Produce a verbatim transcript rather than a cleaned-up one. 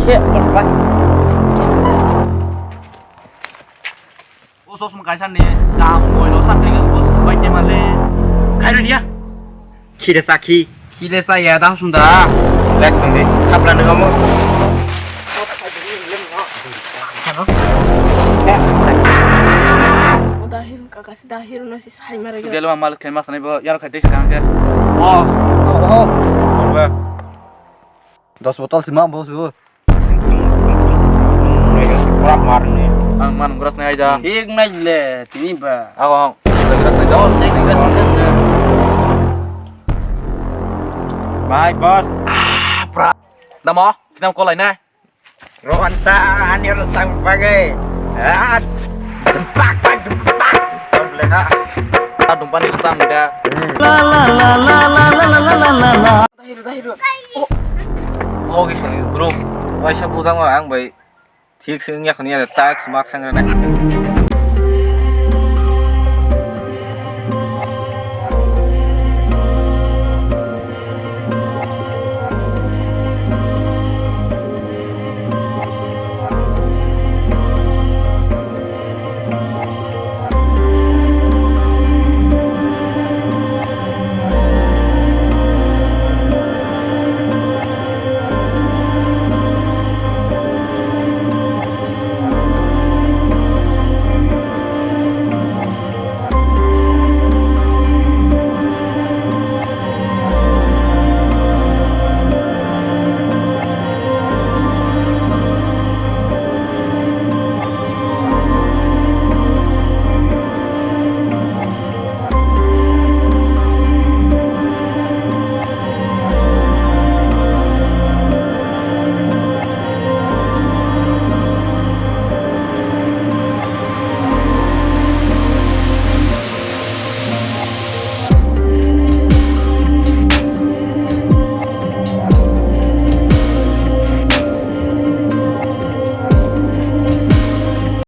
O chosma kaisa ni dam boino sakri ke bus bai te male. Khairo dia. Khire sakhi. Khire sa ya dam sunda. Lek sandi. Khapla nung amo. Dahil kaka si dahil no si sai mare. Gelo mal khe mas ni bo yar khai dis kang ke. Boss. Oh. Dos botol sima bos bu. Ang man gras nai aja. Thik nai le tini ba. Ako ang. Gras nai aja. Bye boss. Damo, kita kolai na. Rohan ta ani ro sang bagai. Ah. Pak pak pak. Stop le ha. Adum pani sang da. Dahil, dahil. Oh. Oke, sorry, bro. Waisa bujang ang bai. Thik se wngya khani ya, tak sima thang rana.